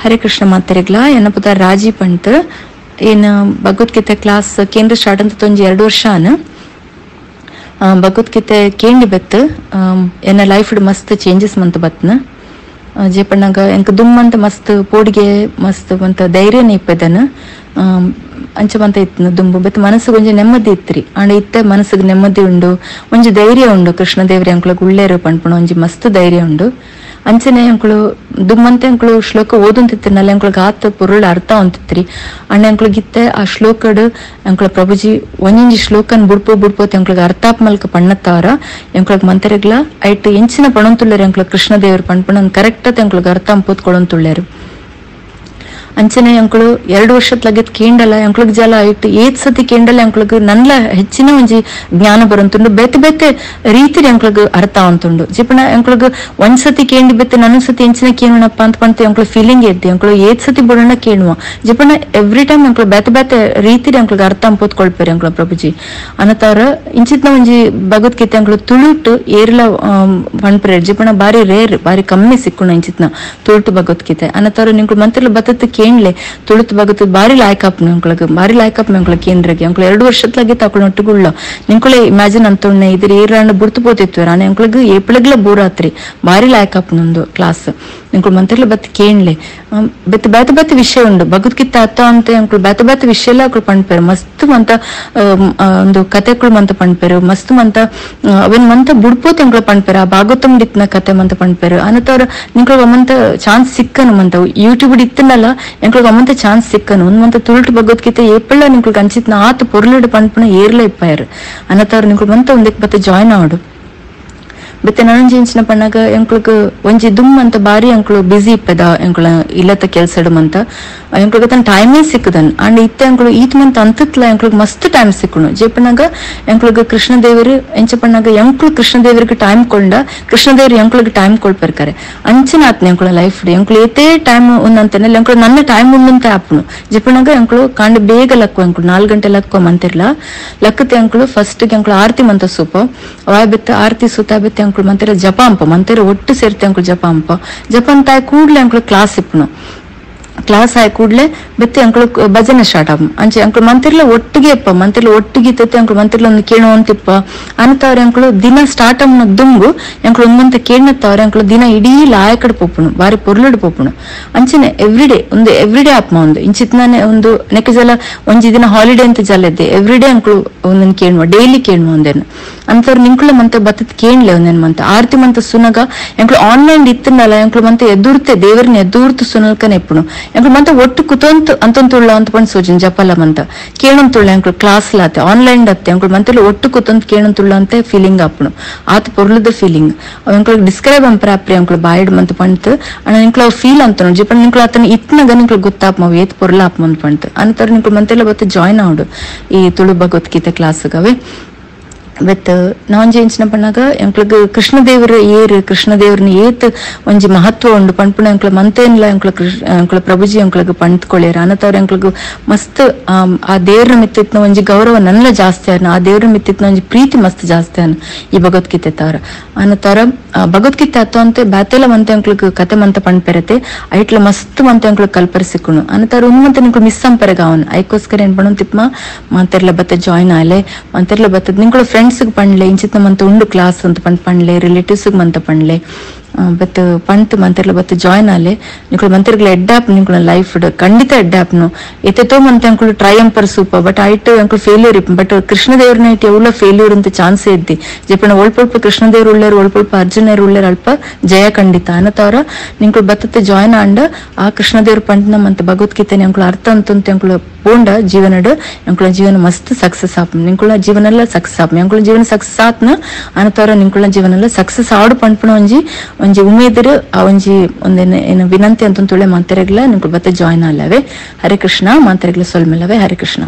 Hare Krishna ಮಾತರಿಗ್ಲ ಎನ್ನಪುದ ರಾಜಿ punt ಏನ್ Bhagavad Gita class ಕೇಂದ್ರ start ಅಂತ ಒಂಜಿ 2 ವರ್ಷ ಭಗವದ್ಗೀತೆ ಕೇಂಡಿ ಬೆತ್ತು ಎನ್ನ ಲೈಫ್ ಮಸ್ತ್ ಚೇಂಜಸ್ ಮಂತ ಬತ್ನ ಜೇಪಣ್ಣಗ ಎಂಕ್ ದುಮ್ಮಂತ ಮಸ್ತ್ ಪೋಡಿಗೆ ಮಸ್ತ್ ಮಂತ ಧೈರ್ಯನೇ ಇಪ್ಪದನ ಅಂಚ ಮಂತ ಇತ್ತು ದುಂಬು ಬೆತ್ತು ಮನಸ್ಸಿಗೆ ಒಂಜಿ ನೆಮ್ಮದಿ ಇತ್ರಿ ಅಂಡ ಇತ್ತೆ ಮನಸ್ಸಿಗೆ ನೆಮ್ಮದಿ ಉಂಡು ಒಂಜಿ ಧೈರ್ಯ ಉಂಡು ಕೃಷ್ಣ ದೇವರಿ ಅಂಕ್ಲಗ್ ಉಳ್ಳೇರು ಪಣ್ಪುಣ ಒಂಜಿ ಮಸ್ತ್ ಧೈರ್ಯ ಉಂಡು ಅಂಚನೆ ಅಂಕುಳು ದುಮ್ಮಂತೆ ಅಂಕುಳು ಶ್ಲೋಕ ಓದುಂತಿತ್ತಿನಲ್ಲ ಅಂಕುಳಿಗೆ ಆತ ಪೊರುಳು ಅರ್ಥ ಅಂತಿತ್ರಿ ಅಣ್ಣ ಅಂಕುಳಿಗಿತ್ತೆ ಆ ಶ್ಲೋಕಡ್ ಅಂಕುಳ ಪ್ರಭುಜಿ ಒಂಜೊಂಜಿ ಶ್ಲೋಕನ್ ಬುಡ್ಪೋ ಬುಡ್ಪೋತಿ ಅಂಕುಳಿಗೆ ಅರ್ಥಾಪ್ ಮಲ್ಕ ಪಣ್ಣತ್ತಾರ ಅಂಕುಳಿಗೆ ಮಂತರಿಗ್ಲ ಐಟ್ ಎಂಚಿನ ಪಣಂತುಳ್ಳೇರು ಅಂಕುಳ ಕೃಷ್ಣ ದೇವರು ಪಣ್ಪಣ ಕರೆಕ್ಟ್ ಅಂಕುಳಿಗೆ ಅರ್ಥ ಅಂಪೋತ್ಕೊಳಂತುಳ್ಳೇರು ಅಂಚನೆ ಅಂಕುಳು 2 ವರ್ಷದ ಲಗತ್ ಕೇಂಡಲ ಅಂಕುಳಿಗೆ ಜಲ ಐಟ್ ಏತ್ ಸತಿ ಕೇಂಡಲ ಅಂಕುಳಿಗೆ ನನ್ಲ ಹೆಚ್ಚಿನ ಒಂಜಿ ಜ್ಞಾನ ಬರಂತುಂಡು ಬೇತೆ ಬೇತೆ ರೀತಿ ಅಂಕುಳಿಗೆ ಅರ್ಥ ಅಂತುಂಡು ಜಿಪಣ ಅಂಕುಳಿಗೆ ಒಂದ್ ಸತಿ ಕೇಂಡಿ ಬೆತ್ತೆ ನನ್ನ ಸತಿ ಎಂಚಿನ ಕೇಳೋಣಪ್ಪ ಅಂತ ಪಂತ ಅಂಕುಳು ಫೀಲಿಂಗ್ ಎದ್ದಿ ಅಂಕುಳು ಏತ್ ಸತಿ ಬುಡೋಣ ಕೇಳುವ ಜಿಪಣ ಎವ್ರಿ ಟೈಮ್ ಅಂಕುಳು ಬೇತೆ ಬೇತೆ ರೀತಿ ಅಂಕುಳಿಗೆ ಅರ್ಥ ಅಂಪೋತ್ಕೊಳ್ಪೇರಿ ಅಂಕುಳ ಪ್ರಭುಜಿ ಅನ್ನತಾರ ಇಂಚಿತ್ನ ಒಂಜಿ ಭಗವದ್ಗೀತೆ ಅಂಕುಳು ತುಳುಟು ಏರ್ಲ ಪಣ್ಪೇರ್ ಜಿಪಣ ಬಾರಿ ರೇರ್ ಬಾರಿ ಕಮ್ಮಿ ಸಿಕ್ಕುಣ ಇಂಚಿತ್ನ ತುಳುಟು ಭಗವದ್ಗೀತೆ ಅನ್ನತಾರ ನಿಂಕುಳು ಮಂತ್ರ ಬತ್ತತ್ತು ಕೇಂಡ್ಲೆ ತುಳುತು ಬಗತು ಬಾರಿ ಲಾಯ್ಕಪ್ ಅಂಕುಳಗ್ ಬಾರಿ ಲಾಯ್ಕಪ್ ಅಂಕುಳ ಕೇಂದ್ರಗೆ ಅಂಕುಳ 2 ವರ್ಷತ್ಲಾಗೆ ತಾಕುಳ ಒಟ್ಟುಗುಳ್ಳ ನಿಂಕುಳೆ ಇಮ್ಯಾಜಿನ್ ಅಂತೊಣ್ಣೆ ಇದ್ರ ಏರಾಂಡ ಬುಡ್ತು ಪೋತಿತ್ತು ರಾಣೆ ಅಂಕುಳಗ್ ಏಪಳಗ್ಲ ಬೋರಾತ್ರಿ ಬಾರಿ ಲಾಯ್ಕಪ್ ನೊಂದು ಕ್ಲಾಸ್ ಅಂಕುಳು ಮಂತ್ರಲ ಬತ್ ಕೇಂಡ್ಲೆ ಬೆತ್ತ ಬೇತೆ ಬೇತೆ ವಿಷಯ ಉಂಡು ಭಗವದ್ಗೀತೆ ಅತ್ತ ಅಂತ ಅಂಕುಳು ಬೇತೆ ಬೇತೆ ವಿಷಯ ಎಲ್ಲ ಅಂಕುಳು ಪಣ್ಪೇರು ಮಸ್ತ್ ಮಂತ ಒಂದು ಕತೆಗಳು ಮಂತ ಪಣ್ಪೇರು ಮಸ್ತ್ ಮಂತ ಅವನ್ ಮಂತ ಬುಡ್ಪೋತಿ ಅಂಕುಳ ಪಣ್ಪೇರು ಆ ಭಾಗವತಂ ಡಿತ್ನ ಕತೆ ಮಂತ ಪಣ್ಪೇರು ಅನತವ್ರ ನಿಂಕುಳು ಅಮ್ಮಂತ ಚಾನ್ಸ್ ಸಿಕ್ಕನು ಮಂತ ಯೂಟ್ಯೂಬ್ ಇತ್ತನಲ್ಲ ಎಂಕ್ಳಿಗೆ ಅಮ್ಮಂತ ಚಾನ್ಸ್ ಸಿಕ್ಕನು ಒಂದ್ ಮಂತ ತುಳುಟು ಭಗವದ್ಗೀತೆ ಏಪಳ್ಳ ನಿಂಕುಳಿಗೆ ಅಂಚಿತ್ನ ಆತ ಪೊರ್ಲುಡು ಪಣ್ಪುಣ ಏರ್ಲ ಇಪ್ಪಾಯರು ಅನ್ನತವ್ರು ನಿಂಕುಳು ಮಂತ ಒಂದಕ್ಕೆ ಬತ್ತ ಜಾಯ್ನ್ ಆಡು ಬತ್ತೆ ನನಂಜಿ ಎಂಚಿನ ಪಣ್ಣಾಗ ಎಂಕ್ಳಿಗೆ ಒಂಜಿ ದುಮ್ ಅಂತ ಬಾರಿ ಅಂಕುಳು ಬಿಸಿ ಇಪ್ಪದ ಎಂಕುಳ ಇಲ್ಲತ್ತ ಕೆಲ್ಸ ಇಡಮಂತ ಎಂಕ್ಳಿಗೆ ತನ್ನ ಟೈಮೇ ಸಿಕ್ಕದನ್ ಅಂಡ್ ಇತ್ತೆ ಅಂಕುಳು ಈತ್ ಮಂತ ಅಂತತ್ಲ ಎಂಕ್ಳಿಗೆ ಮಸ್ತ್ ಟೈಮ್ ಸಿಕ್ಕುನು ಜೇಪಣ್ಣಾಗ ಎಂಕ್ಳಿಗೆ ಕೃಷ್ಣದೇವರು ಎಂಚ ಪಣ್ಣಾಗ ಎಂಕ್ಳು ಕೃಷ್ಣದೇವರಿಗೆ ಟೈಮ್ ಕೊಂಡ ಕೃಷ್ಣದೇವರು ಎಂಕ್ಳಿಗೆ ಟೈಮ್ ಕೊಳ್ಪರ್ಕಾರೆ ಅಂಚಿನ ಆತ್ನ ಎಂಕುಳ ಲೈಫ್ ಎಂಕುಳು ಏತೇ ಟೈಮ್ ಒಂದಂತಾನೆ ಎಂಕುಳು ನನ್ನ ಟೈಮ್ ಉಂಡಂತ ಆಪ್ನು ಜೇಪಣ್ಣಾಗ ಎಂಕುಳು ಕಾಂಡ ಬೇಗ ಲಕ್ಕುವ ಎಂಕುಳು 4 ಗಂಟೆ ಲಕ್ಕುವ ಮಂತಿರ್ಲ ಲಕ್ಕತೆ ಎಂಕುಳು ಫಸ್ಟ್ ಎಂಕುಳು ಆರತಿ ಮಂತ ಸೂಪ ವಾಯ್ ಬೆತ್ತ ಆರತಿ ಸೂತ ಬೆತ್ತೆ ಅಂಕುಳು ಮಂತಿರ ಜಪ ಅಂಪ ಮಂತಿರ ಒಟ್ಟು ಸೇರ್ತೆ ಅಂಕುಳು ಜಪ ಅಂಪ ಜಪ ಅಂತ ಕೂಡ್ಲೆ ಅಂಕುಳು ಕ್ಲಾಸ್ ಇಪ್ಪನು ಕ್ಲಾಸ್ ಆಯ್ ಕೂಡ್ಲೆ ಬೆತ್ತೆ ಅಂಕುಳು ಭಜನೆ ಸ್ಟಾರ್ಟ್ ಆಪ ಅಂಚೆ ಅಂಕುಳು ಮಂತಿರ್ಲ ಒಟ್ಟಿಗೆ ಇಪ್ಪ ಮಂತಿರ್ಲ ಒಟ್ಟಿಗೆ ಇತ್ತತೆ ಅಂಕುಳು ಮಂತಿರ್ಲ ಒಂದು ಕೇಳು ಅಂತಿಪ್ಪ ಅಂತವ್ರ ಅಂಕುಳು ದಿನ ಸ್ಟಾರ್ಟ್ ಅಮ್ಮನ ದುಂಬು ಅಂಕುಳು ಒಂದಂತ ಕೇಳತ್ತವ್ರ ಅಂಕುಳು ದಿನ ಇಡೀ ಲಾಯಕಡ್ ಪೋಪುಣು ಬಾರಿ ಪೊರ್ಲುಡು ಪೋಪುಣು ಅಂಚನೆ ಎವ್ರಿ ಡೇ ಒಂದು ಎವ್ರಿ ಡೇ ಆಪ್ಮ ಒಂದು ಇಂಚಿತ್ನಾನೆ ಒಂದು ನೆಕ್ಕೆ ಜಲ ಒಂಜಿ ದಿನ ಹಾಲಿಡೇ ಅಂತ ಜಲ ಇದ್ದೆ ಎವ್ರಿ ಡೇ ಅಂಕುಳು ಒಂದೊಂದು ಕೇಳುವ ಡೈಲಿ ಕೇಳುವ ಒಂದೇನು ಅಂತವ್ರು ನಿಂಕುಳ ಮಂತ ಬತ್ತತ್ ಕೇಳ್ಲೆ ಒಂದೇನ್ ಮಂತ ಆರತಿ ಮಂತ ಸುನಗ ಎಂಕುಳು ಆನ್ಲೈನ್ ಇತ್ತನಲ್ಲ ಎಂಕುಳು ಮಂತ ಎದುರ್ತೆ ದೇವರನ್ನ ಎದುರ್ತು ಸುನಲ್ಕನೆ ಎಪ್ಪುಣು ಎಂಕುಳು ಮಂತ ಒಟ್ಟು ಕುತಂತ ಅಂತಂತುಳ್ಳ ಅಂತ ಪಂಡ್ ಸೋಜಿನ್ ಜಪಲ ಮಂತ ಕೇಳಂತುಳ್ಳ ಎಂಕುಳು ಕ್ಲಾಸ್ ಲಾತೆ ಆನ್ಲೈನ್ ಅತ್ತೆ ಎಂಕುಳು ಮಂತೆಲ್ಲ ಒಟ್ಟು ಕುತಂತ ಕೇಳಂತುಳ್ಳ ಅಂತ ಫೀಲಿಂಗ್ ಆಪುಣು ಆತ ಪೊರ್ಲದ ಫೀಲಿಂಗ್ ಎಂಕುಳು ಡಿಸ್ಕ್ರೈಬ್ ಅಂಪ್ರಾಪ್ರಿ ಎಂಕುಳು ಬಾಯಿಡ್ ಮಂತ ಪಂಡ್ತು ಅಣ್ಣ ನಿಂಕುಳು ಅವ್ ಫೀಲ್ ಅಂತನು ಜಿಪಣ ನಿಂಕುಳು ಆತನ ಇತ್ನಾಗ ನಿಂಕುಳು ಗೊತ್ತಾಪ್ಮ ಏತ್ ಪೊರ್ಲ ಆಪ್ಮ ಅಂತ ಪಂಡ್ತು ಅಂತರ ನಿಂಕುಳು ಮಂತೆಲ್ಲ ಬತ್ತ ಜಾಯ್ನ್ ಆವಡು ಈ ತುಳು ಭಗವದ್ಗೀತೆ ಕ್ಲಾಸ್ಗವೆ ಬೆತ್ತ ನಾನ್ ಎಂಚಿನ ಪಣ್ಣಾಗ ಎಂಕ್ಳಿಗೆ ಕೃಷ್ಣದೇವರ ಏರು ಕೃಷ್ಣದೇವರನ್ನ ಏತ್ ಒಂಜಿ ಮಹತ್ವ ಉಂಡು ಪಣ್ಪುಣ ಎಂಕ್ಳ ಮಂತೇನ್ಲ ಎಂಕ್ಳ ಎಂಕ್ಳ ಪ್ರಭುಜಿ ಎಂಕ್ಳಿಗೆ ಪಣ್ತ್ಕೊಳ್ಳೇರ ಅನ್ನತವ್ರ ಎಂಕ್ಳಿಗೆ ಮಸ್ತ್ ಆ ದೇವ್ರ ಮಿತ್ತಿತ್ನ ಒಂಜಿ ಗೌರವ ನನ್ಲ ಜಾಸ್ತಿ ಅನ್ನ ಆ ದೇವ್ರ ಮಿತ್ತಿತ್ನ ಒಂಜಿ ಪ್ರೀತಿ ಮಸ್ತ್ ಜಾಸ್ತಿ ಅನ್ನ ಈ ಭಗವದ್ಗೀತೆ ತಾರ ಅನ್ನತಾರ ಭಗವದ್ಗೀತೆ ಅತ್ತ ಅಂತೆ ಬಾತೆಲ ಮಂತೆ ಅಂಕ್ಳಿಗೆ ಕತೆ ಮಂತ ಪಣ್ಪೆರತೆ ಐಟ್ಲ ಮಸ್ತ್ ಮಂತೆ ಅಂಕ್ಳಿಗೆ ಕಲ್ಪರ್ ಸಿಕ್ಕುಣು ಅನ್ನತಾರ ಉನ್ಮಂತ ನಿಂಕುಳು ಮಿಸ್ ಅಂಪೆರಗ ಅವನ್ ಐಕೋಸ್ಕರ ಏನ್ ಪಣ್ಣು ತಿಪ್ಪ ಮಂತೆರ್ಲ ಬತ್ತ ಜಾಯ್ನ್ ಆಲೆ ಮಂತೆರ್ಲ ಬತ್ತದ ನಿಂಕುಳು ಫ್ರೆಂಡ್ಸ್ ಪಣ್ಲೆ ಇಂಚಿತ್ನ ಮಂತ ಉಂಡು ಕ್ಲಾಸ್ ಅಂತ ಪಣ್ ಪಣ್ಲೆ ರಿಲೇಟಿವ್ಸ್ ಮಂತ ಪಣ್ಲೆ ಬತ್ ಪಂತ್ ಮಂತಿರ್ಲ ಬತ್ ಜಾಯ್ನ್ ಆಲೆ ನಿಂಕುಳು ಮಂತಿರ್ಗಳ ಎಡ್ಡಾಪ್ ನಿಂಕುಳ ಲೈಫ್ ಖಂಡಿತ ಎಡ್ಡಾಪ್ನು ಎತ್ತೆತೋ ಮಂತೆ ಅಂಕುಳು ಟ್ರೈ ಅಂಪರ್ ಸೂಪ ಬಟ್ ಐಟ್ ಅಂಕುಳು ಫೇಲ್ಯೂರ್ ಇಪ್ಪ ಬಟ್ ಕೃಷ್ಣದೇವ್ರನ್ನ it ಎವ್ಲ ಫೇಲ್ಯೂರ್ ಅಂತ ಚಾನ್ಸ್ ಇದ್ದಿ ಜಪಣ ಒಳ್ಪೊಲ್ಪ ಕೃಷ್ಣದೇವ್ರು ಉಳ್ಳೇರು ಒಳ್ಪೊಲ್ಪ ಅರ್ಜುನರು ಉಳ್ಳೇರು ಅಲ್ಪ ಜಯ ಖಂಡಿತ ಅನ್ನತವ್ರ ನಿಂಕುಳು ಬತ್ತತ್ತೆ ಜಾಯ್ನ್ ಆಂಡ ಆ ಕೃಷ್ಣದೇವ್ರ ಪಂಟ್ನ ಮಂತ ಭಗವದ್ಗೀತೆ ಅಂಕುಳು ಅರ್ಥ ಅಂತಂತ ಅಂಕುಳು ಪೋಂಡ ಜೀವನಡ್ ಅಂಕುಳ ಜೀವನ ಮಸ್ತ್ ಸಕ್ಸಸ್ ಆಪ್ ನಿಂಕುಳ ಜೀವನ ಎಲ್ಲ ಸಕ್ಸಸ್ ಆಪ್ ಅಂಕುಳ ಜೀವನ ಸಕ್ಸಸ್ ಆತ್ನ ಅನ್ನತವ್ರ ನಿಂಕುಳ ಜೀವನ ಎಲ್ಲ ಸಕ್ಸಸ್ ಆಡು ಪಂಟ್ಪಣ ಒಂಜಿ ಒಂಜಿ ಉಮೇದರು ಆ ಒಂಜಿ ಒಂದೇನು ಏನು ವಿನಂತಿ ಅಂತ ತುಳೆ ಮಾತರೆಗ್ಲ ನಿಂಕುಳು ಬತ್ತ ಜಾಯ್ನ್ ಅಲ್ಲವೇ. ಹರೇ ಕೃಷ್ಣ ಮಾತರೆಗ್ಲ ಸೊಲ್ಮೆಲ್ಲವೇ. ಹರೇ ಕೃಷ್ಣ.